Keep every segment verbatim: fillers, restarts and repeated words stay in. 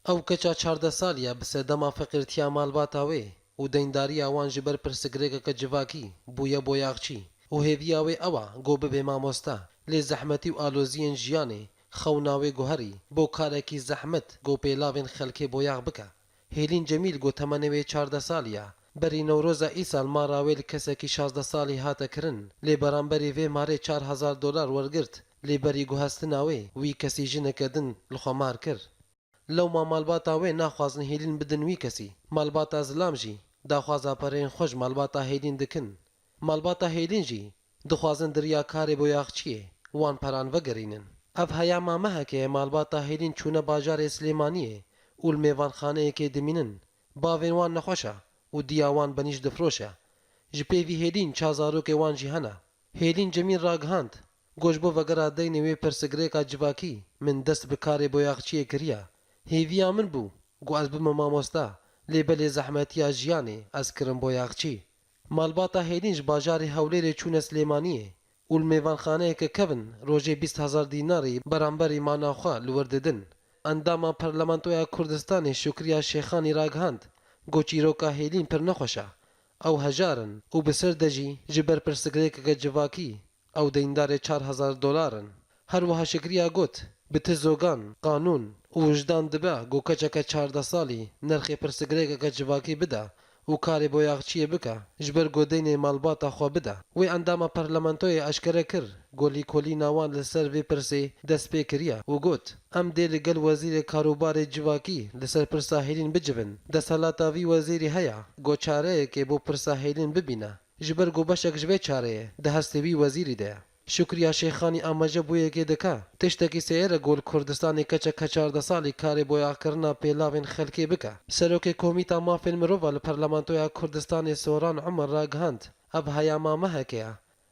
Ew keça çardeh salî ya bi sedema feqîrtiya malbata wê û deyndariya wan ji ber pirsgirêkeke civakî bûye boyaxçî û hêviya wê ew a ku bibe mamoste, lê zehmetî û aloziyên jiyanê xewna wê guherî bo karekî zehmet ku pêlavên xelkê boyax bike. Hêlîn Cemîl ku temenê wê çardeh salî ya, berî Newroza îsal mara wê li kesekî şazdeh salî hate kirin, lê beramberî vê marê çar hezar dolar wergirt, lê berî guhestina wê wî kesî jineke din li xwe mar kir. Lewma malbata wê naxwazin hêlîn bidin wî kesî. Malbata Zilam jî daxwaza pereyên xwe ji malbata hêlîn dikin. Malbata hêlîn jî dixwazin di riya karê boyaxçiyê wan peran vegerînin. Ev heyama mehekê ye malbata hêlîn çûne bajarê Silêmaniyê û li mêvanxaneyekê dimînin. Bavên wan nexweş e û diya wan benîş difroşe. Ji pê vî hêlîn çar zarokê wan jî hene. Hêlîn Cemîl ragihand, ku ji bo vegera deynê wê pirsgirêka civakî min dest bi karê boyaxçiyê kiriye. Hêviya min bû ku ez bibim mamoste, lê belê zehmetiya jiyanê ez kirim boyaxçî. Malbata Hêlîn ji bajarê Hewlêrê çûne Silêmaniyê û li mêvanxaneyeke kevin rojê bîst hezar dînarî beramberî mana xwe li wir didin. Endama Parlamentoya Kurdistanê Şukriya Şêxanî ragihand, ku çîroka Hêlîn pir nexweş e. Ew hejar in û bi ser de jî ji ber pirsgirêkeke civakî ew deyndarê çar hezar dolar in. Her wiha Şikriya got, bi ti zogan, qanûn û wijdan dibe ku keçeke çardeh salî nirxê pirsgirêkeke civakî bide û karê boyaxçiyê bike, ji ber ku deynê malbata xwe bide. Wê endama parlamentoyê eşkere kir ku lîkolîna wan li ser vê pirsê dest pê kiriye û got, em dê li gel wezîrê karûbarê civakî li ser pirsa Hêlîn bicivin. Desthilata vî wezîrî heye ku çareyekê bo pirsa Hêlîn bibîne. Ji ber ku beşek ji vê çareyê di hestê wî wezîrî de ye. Şukriya Şêxanî amaje bûyekê dike, tiştekî seyr e ku li Kurdistanê keçeke çardeh salî karê boyaxkirina pêlavên xelkê bike. Serokê Komîta Mafên Mirova li Parlamentoya Kurdistanê Soran Umer ragihand, ev heyama mehekê ye.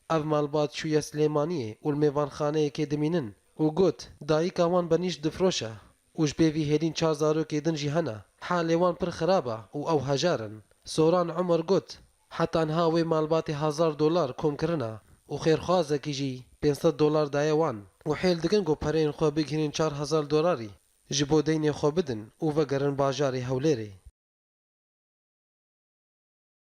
Ev malbat çûye Silêmaniyê û li mêvanxaneyekê dimînin û got, dayika wan benîş difroşe û ji pê vî Hêlîn çar zarokê din jî hene. Halê wan pir xirab e û ew hejar in. Soran Umer got, heta niha wê malbatê hezar dolar kom kirine û xêrxwazekî jî pênc sed dolar daye wan û hêl dikin ku pereyên xwe bigihînin çar hezar dolarî ji bo deynê xwe bidin û vegerin bajarê Hewlêrê.